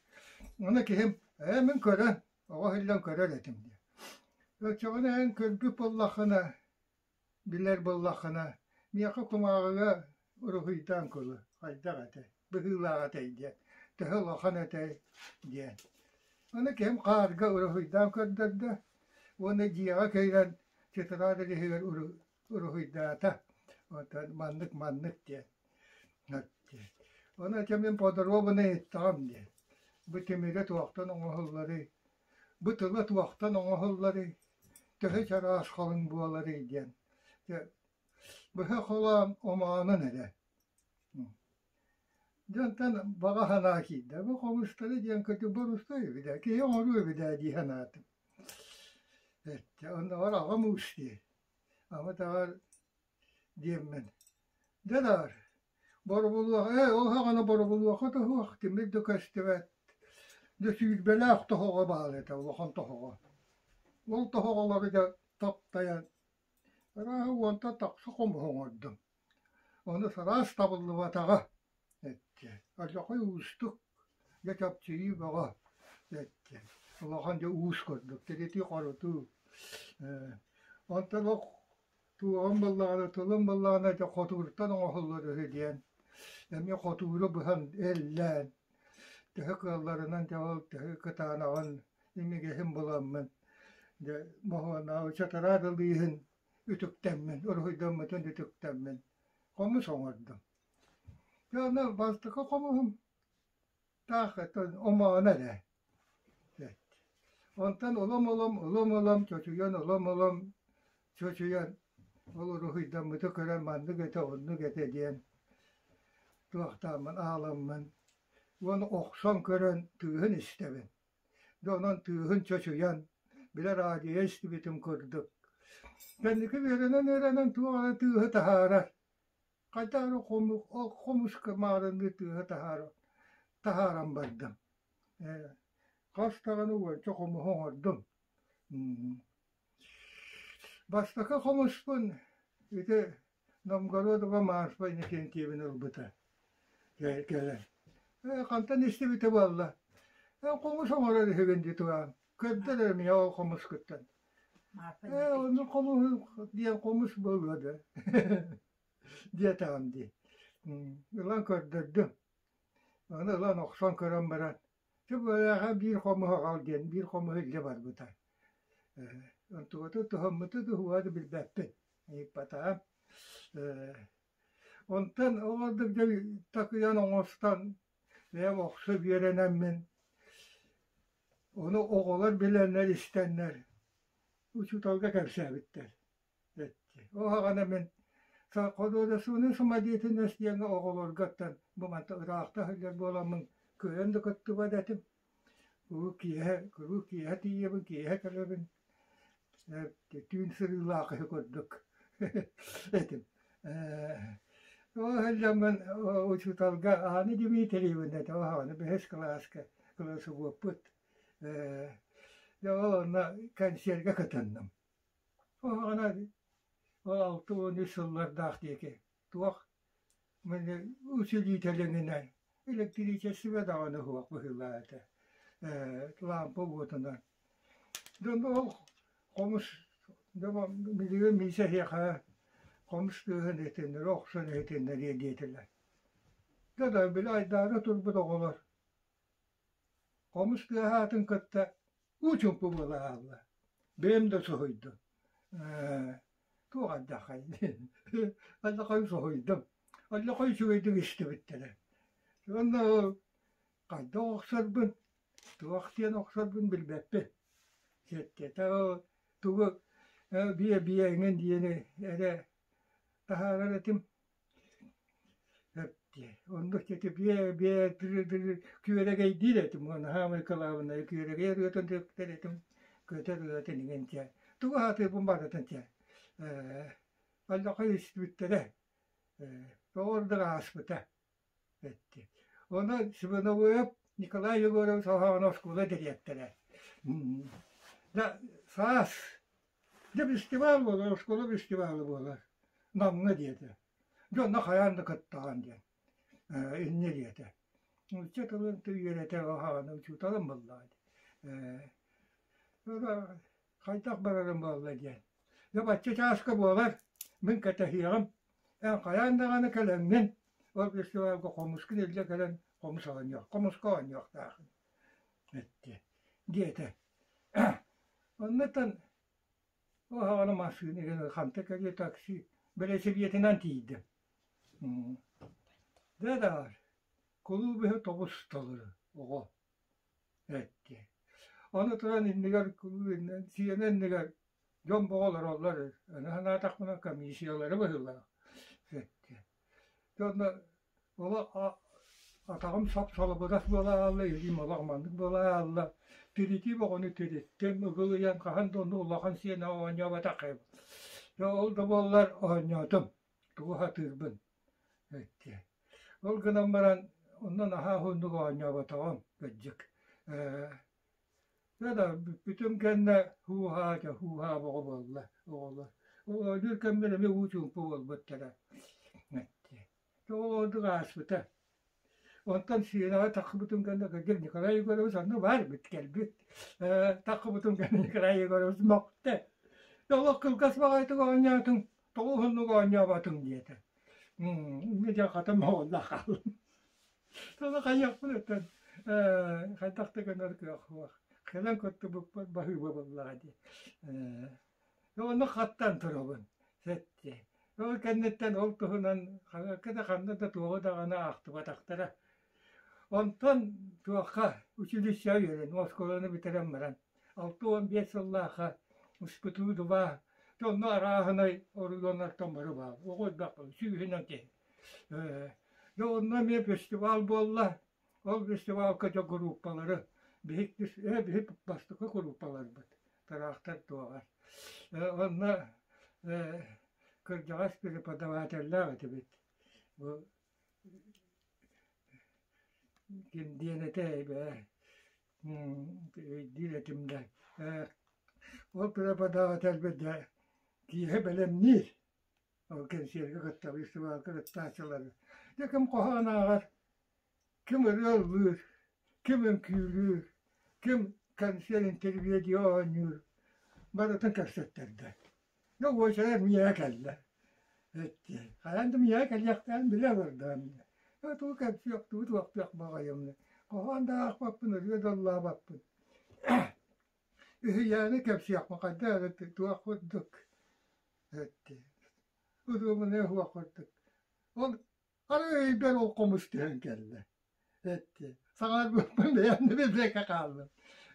Ону киһим ээ мин көрөн, оҕо иһиллэн көрөр этим диэн. Оччоҕуна эн көрбүт буоллаххына, билэр буоллаххына, миэхэ кумааҕыга уруһуйдаан кулу, хайдах этэй, быһыылаах этэй диэн, төһө улахан этэй диэн. Ону киһим хаарга уруһуйдаан көрдөрдө уонна дьиэҕэ киирэн тетрадь иһигэр уруһуйдаата. Онтон маннык-маннык диэн. Ону этэ мин подробно ыйыттаҕым диэн. Бу тимирэ туохтан оҥоһулларый, бу тыла туохтан оҥоһулларый, төһө чараас халыҥ буоларый диэн. Дьэ, быһа холоон омоонун эрэ. Дьэ онтон баҕа санаа киирдэ. Бу хомустары диэн көтү борустай эбит ээ, киһи оҥоруо эбит ээ дии санаатым. Эттэ, оннооҕор аҕам уус дии. Ама таҕар диэммин. Дьэ даар, боробулуоха ээ ол саҕана боробулуоха да суох, тимир да көстүбэт. Дьэ сүүрбэлээх тоһоҕо баар этэ, улахан тоһоҕо. Ол тоһоҕолору дьэ таптайан, арааһа уонтан тахса хомуһу оҥордум. Ону сараас табыллыбатаҕа эттэ. Алдьархай уустук, дьэ чэпчэйии бөҕө эттэ. Улахан дьэ уус курдук, тиритии-хорутуу. Ээ онтон ол туоҕум буоллаҕына, тылым буоллаҕына дьэ хотууртан оҥоһуллар үһү диэн эмиэ хотууру быһан эллээн, төһө кыалларынан дьэ ол төһө кытаанаҕын, имигэһин буламмын дьэ моһуонаабы чатараат ылыыһын үтүктэммин, уруһуйдаммытын үтүктэммин хомус оҥордум. Дьэ онно бастакы хомуһум таах омооно эрэ. Онтон улам-улам, улам-улам чочуйан, улам-улам чочуйан ол уруһуйдаммыты көрөн маннык этэ, оннук этэ диэн туохтааммын, ааламмын уонна охсон көрөн тыаһын истэбин. Дьэ онон тыаһын чочуйан, били радио истибитим курдук. Кэнники үөрэнэн-үөрэнэн туох эрэ тыаһы таһаарар. Хайдах эрэ хомуска маарынныы тыаһы таһааран, таһааран бардым. Ээ, хас даҕаны уонча хомуһу оҥордум. Бастакы хомуспун ити Новгородова Марфа Иннокентьевна ылбыта кэлэн. Ээ, хантан истибитэ буолла? Эн хомус оҥорор үһүгүн дии тураан. Көрдөр эрэ миэхэ ол хомускуттан. Ээ, ону хомуһу диэн хомус буолуо да диэтэҕим дии. Ылан көрдөрдүм. Аны ылан охсон көрөн баран, чэ бу биир хомуһу аҕал диэн биир хомуһу илдьэ барбыта. Онтугутун туһаммыты туһуга да билбэппин ыйыппатаҕым. Онтон оҕордук дьэ такыйан оҥостон бэйэм охсо үөрэнэммин ону оҕолор билэннэр истэннэр учууталга кэпсээбиттэр. Ол саҕана мин художественнай самодеятельность диэҥҥэ оҕолорго оттон бу манта ыраахта сылдьар буоламмын кыайан да кыттыбат этим. Куруук киэһэ куруук киэһэ тиийэбин, киэһэ кэлэбин. Түүн сырыылаах киһи курдук этим. Ол сылдьаммын учууталга Аана Дмитриевна этэ, ол саҕана бэһис кылааска кылаасыбыаппыт. Дьэ ол онно кэнсиэргэ кытынным. Оһоҕуна ол 63 сыллардаах диэки туох усилителининэн электричество даҕаны суох быһыылаах этэ лампа уотунан. Дьон ол хомус билигин миисэ эһиэхэ хомус тыаһын иһитиннэрэ охсон иһитиннэриэ диэтилэр. Дьэ да били айдаара турбут оҕолор Хомус тыаһаатын кытта уу чуҥку буола хаалла. Бэйэм да соһуйдум. Ээ, туох алдьархай алдьархайы соһуйдум. Алдьархай үчүгэйдик истибиттэрэ. Уонна хайдах охсорбун, туох диэн охсорбун билбэппин. Сэттэтэ тугу биэ-биэ эҥин диэни эрэ таһаарар этим. Оннук ити биэ биэ күөрэгэйдиир этим уонна саамай кылаабынайа күөрэгэй ырыатын тиктэр этим көтөр ырыатын иҥэн чэ тугу аһатыырбын барытын чэ ээ алдьархай истибиттэрэ ээ тоҕо ааспыта эттэ Онон Свиновоев Николай Егорович Оһоҕоно оскуола дириэктэрэ да саас дьэ фестиваль буолар оскуола фестивала буолар Намҥа диэтэ Дьэ онно хайаан да кыттаҕын диэн инньэ диэтэ. Нуучча тылын үөрэтэр аһаҕаны учууталым буоллаҕа дии. Хайдах барарым буолла диэн. Дьэ бачча чааска буолар, мин кэтэһиэҕим. Эн хайаан даҕаны кэлэҥҥин, ол фестивальга хомускун илдьэ кэлэн хомус оонньуох, хомуска оонньуохтааххын эттэ диэтэ. Оннуттан Оһоҕону массыына гына ханта кэлиэ такси бэлэсэбиэтинэн тиийдим. Дьэ даҕаны кулууп иһэ тобус толору оҕо эттэ. Аны туран иннигэр кулууп иннинэн сиэнэ иннигэр дьон бөҕө олороллор аны санаатахпына комиссиялара быһыылаах эттэ. Дьэ онно Олох атаҕым сап-салыбырас буола хаалла, илиим олох маннык буола хаалла. Тиритии бөҕөнү тириттим, ыгылыйан хаһан да онно улахан сиэнэ оонньооботох Дьэ ол да буоллар оонньоотум, тугу сатыырбын. Икки. Ол гынан баран онно наһаа уһуннук оонньооботоҕум кырдьык. Ээ да бүппүтүм кэннэ һуу-һаа дьэ һуу-һаа бөҕө буолла оҕолор. Оонньуур кэммэр эмиэ уу чуумпу буолбуттара. Ол ордук ааспыта. Онтон сыанаҕа тахсыбытым кэннэ кырдьык Николай Егорович онно баар эбит кэлбит. Ээ тахсыбытым кэннэ Николай Егорович мөхтө. Олох кылгас баҕайытык оонньоотуҥ, тоҕо уһуннук оонньооботуҥ диэтэ. Инньэ диэн хата моҕоллоох хааллым. Тоҕо хайыахпын оттон ээ хайдах да гынар кыах суох. Кэлэн кыттыбыппар баһыыба буоллаҕа дии. Ээ Онно хаттаан турабын, сэттиэ. Ол кэнниттэн ол туһунан хаһыакка да ханна да туоҕу даҕаны аахтыбатахтара. Онтон туохха училищеҕа үөрэн, оскуоланы бүтэрэн баран, 65 сыллаахха СПТУ два онно арааһынай оройуоннартан бары баар, оҕо элбэх сүүһүнэн киһи. Дьэ онно эмиэ фестиваль буолла. Ол фестивалга дьэ группалары биһик биһик бастакы группаларбыт тыраахтар туоҕар. Онно кырдьаҕас преподавателлээх этибит. Бу ким диэн этэй бээ өйдүүр этим да. Ол преподавательбит дьэ киэһэ бэлэмниир. Ол кэнсиэргэ кытта, фестивалга кыттааччылары. Дьэ ким хоһоон ааҕар, ким ырыа ыллыыр, ким үҥкүүлүүр, ким кэнсиэр интервью оонньуур, барытын кэпсэттэрдэ. Дьэ уочарат миэхэ кэллэ. Эттэ, хайаан да миэхэ кэлиэхтээн билэ олордоҕум. Тугу кэпсиэх, тугу туохтуох баҕайым. Хоһоон да аахпаппын, ырыа да ыллаабаппын. Үһүйээни кэпсиэхпин хайдах эрэ туох курдук эттэ. Удумунуо суох курдук. Ол арай өйбөр ол хомус түһэн кэллэ. Эттэ. Саҥарбыппын бэйэм да билбэккэ хааллым.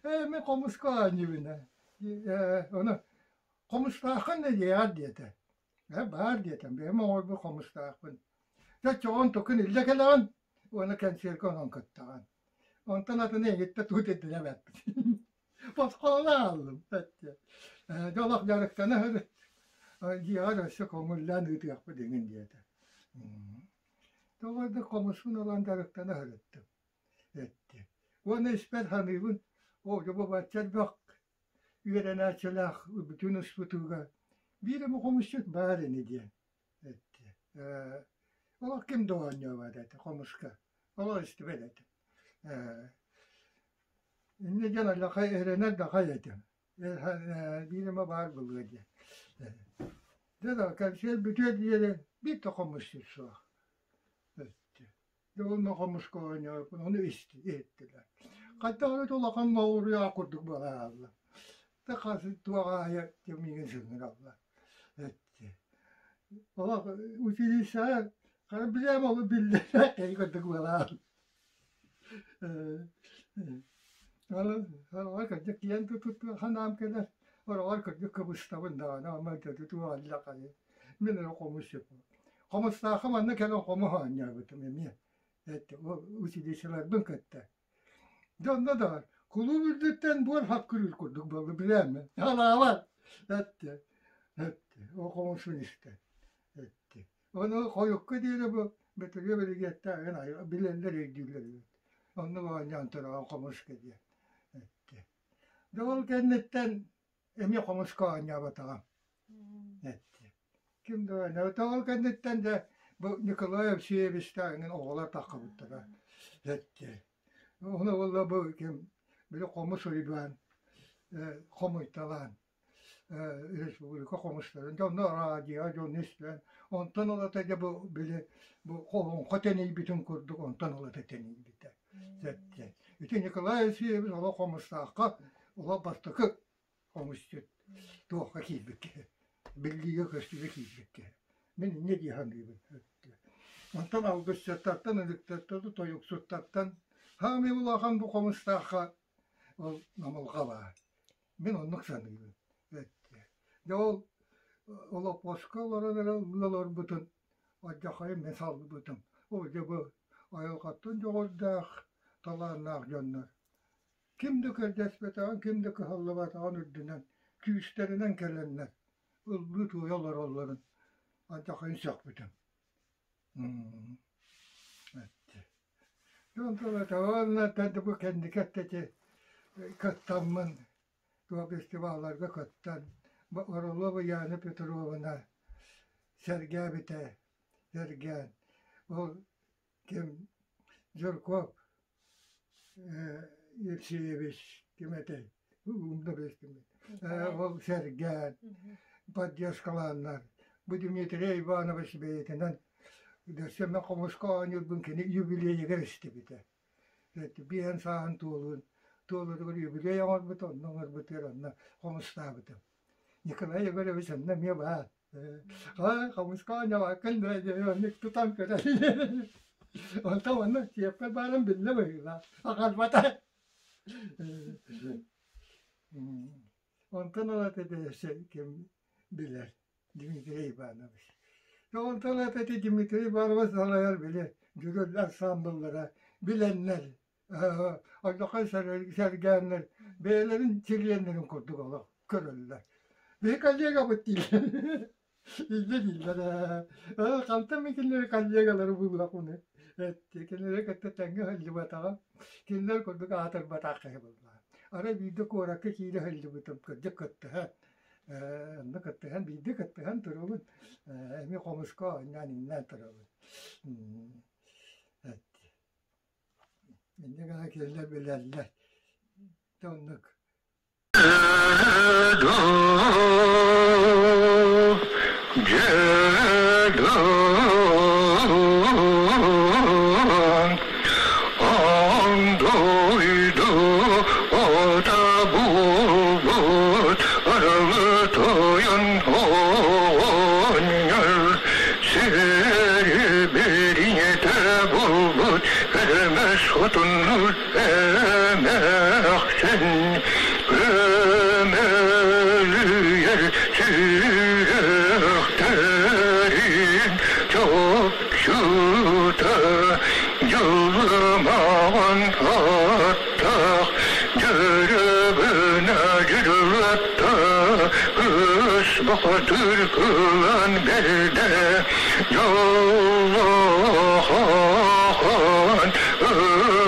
Ээ мин хомуска оонньуубун ээ. Ээ ону хомустааххын да диэҕэр диэтэ. Ээ баар диэтим, бэйэм оҥорбут хомустаахпын. Дьэ оччоҕо онтуккун илдьэ кэлэҕин уонна кэнсиэргэ онон кыттаҕын. Онтон атыны эйигиттэн тугу да ирдэнэбэппит. Босхолоно хааллым эттэ. Дьэ олох дьарыктана сырыт. Дьиэҕэр өссө көҥүллээн ыытыахпыт эҥин диэтэ. Тоҕо да хомуспун ылан дьарыктана сырыттым эттэ. Уонна испэр саныыбын, оо дьэ бу бачча элбэх үөрэнээччилээх бүтүн ыспытыыга биир эмэ хомусчут баар ини диэн эттэ. Олох ким да оонньообот этэ хомуска. Олох истибэт этим. Инньэ диэн аллахай эрэнэр да хай этим. Биир эмэ баар буолуо диэн. Дьэ да кэнсиэр бүтүөр диэри биир да хомусчут суох. Дьэ уонна хомуска оонньообуппун ону иһиттилэр. Хайдах эрэ улахан ноҕуруйаах курдук буола хаалла. Хас туох аайы миигин сыҥыраллар. Олох училищеҕа хара билэм ол биллэрэ киһи курдук буолаан. Ол кырдьык киэн тутуттуу санаам кэлэр. Ороҕор кырдьык кыбыстабын даҕаны, ама туох аллахайы. Мин эрэ хомусчуппун. Хомустаахха манна кэлэн хомус оонньообутум эмиэ. Училищеларбын кытта. Дьэ онно даҕаны кулууп үрдүттэн буор хаккырыыр курдук буолла билээммин. Халаабат эттэ. Эттэ. Ол хомусун истэ. Эттэ. Ону хойукка диэри бу Бөтүрүө бэлигиэттээҕин билэллэр өйдүүллэр эбит. Онно оонньоон тураҕын хомуска диэн. Эттэ. Дьэ ол кэнниттэн эмиэ хомуска оонньооботоҕум. Эттэ. Ким да оонньообото. Ол кэнниттэн дьэ бу Николай Евсеевичтааҕын оҕолор таххыбыттара. Эттэ. Ону буолла бу ким били хомус уйбаан хомуйталаан республика хомустарын дьонно радио дьону истэн онтон ылата дьэ бу били бу олоҥхо тэнийбитин курдук онтон ылата тэнийбитэ ити Николай Алексеевич олох хомустаахха олох бастакы хомусчут туохха киирбит киһи биллиигэ көстүүгэ киирбит киһи мин инньэ дии саныыбын онтон алгысчыттартан ынырыктартан тойуксуттартан саамай улахан бу хомустаахха ол намылҕа баар Мин оннук саныыбын. Дьэ ол олоппоско олорон эрэ ылла олорбутун алдьархайын мин саллыбытым. Ол дьэ бу айылҕаттан дьоҕурдаах, талааннаах дьоннор ким да көрдөспөтөҕүн, ким да кыһаллыбатаҕын үрдүнэн күүстэринэн кэлэннэр ыллыы-туойа олороллорун алдьархайын сөхпүтүм. Бу кэнники эттэ кыттаммын туох фестивалларга кыттан Орлова Яна Петровна сэргээбитэ, сэргээн ол ким Жирков Евсеевич ким этэй умна бэстим ол сэргээн поддержкалааннар бу Дмитрий Иванович бэйэтинэн өссө мин хомуска оонньуурбун кини юбилейыгар истибитэ. Биэһэн сааһын туолуун туолуутугар юбилей оҥорбут, онно оҥорбутугар онно хомустаабытым. Николай Егорович онно эмиэ баар. Хомуска оонньообоккун да диэн тутан көрөр. Онтон онно сиэппэр баарын биллэ быһыылаах. Аҕалбата. Онтон ылата ким билэр Дмитрий Иванович. Онтон ити Дмитрий Иванович салайар били дьүрүл ансаамбыллара билэннэр, оннука сэргээннэр бэйэлэрин чилиэннэрин курдук олох көрөллөр. Биһи коллегабыт дииллэр. Илдьэ дииллэр ээ. Хантан мин кинилэри коллегалары буллахпыный? Кинилэри кытта тэҥҥэ сылдьыбатаҕым. Кинилэр курдук аатырбатах киһи буоллаҕым. Арай биирдэ куоракка киирэ сылдьыбытым, кырдьык кыттыһан онно кыттыһан биирдэ кыттыһан турабын эмиэ хомуска оонньоон иҥнээн турабын инньэ гына кинилэр билэллэр оннук. Көмөлүйэр сүрэхтэрин чопчута дьылымаҕын аттах дьөрөбүнэ дьырылатта кыс бахатыр кылан бэрдэ дьоллоох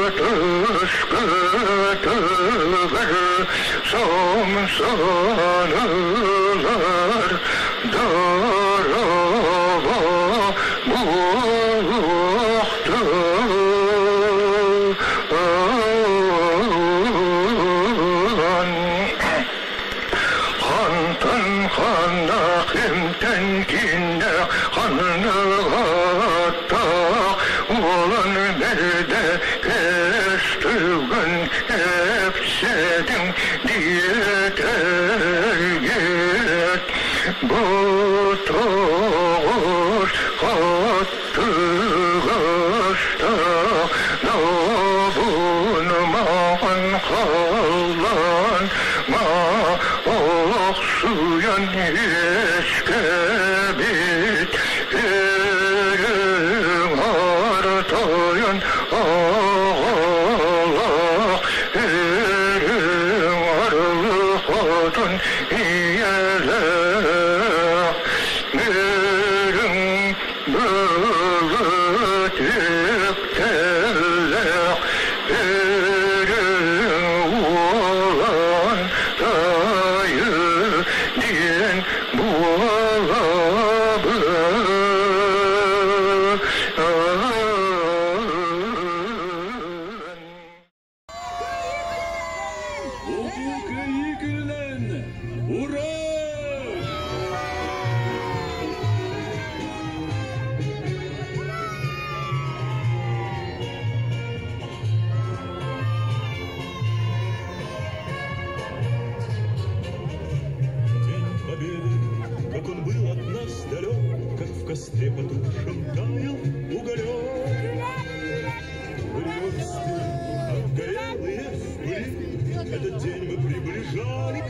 ытыскытыгар сомсонулар дорого буолуохтун. Хантан ханна кимтэн кинне ханныгаттах уолан бэрдэ кэстүгэн кэпсэтиҥ диэтэргит бу тоҕус хаттыгастах добун маҕан халлаан ма олохсуйан үөскэбит үрүҥ артойон оҕолох үрүҥ арылхотун ийэлээх үрүҥ былыт үктэллээх үрүҥ уолан тайы диэн буолабын. Улуу Кыайыы күнүнэн! Ура! День Победы, как он был от нас далек, как в костре потухшем таял уголек. Обгорелые в пыли, этот день мы приближали.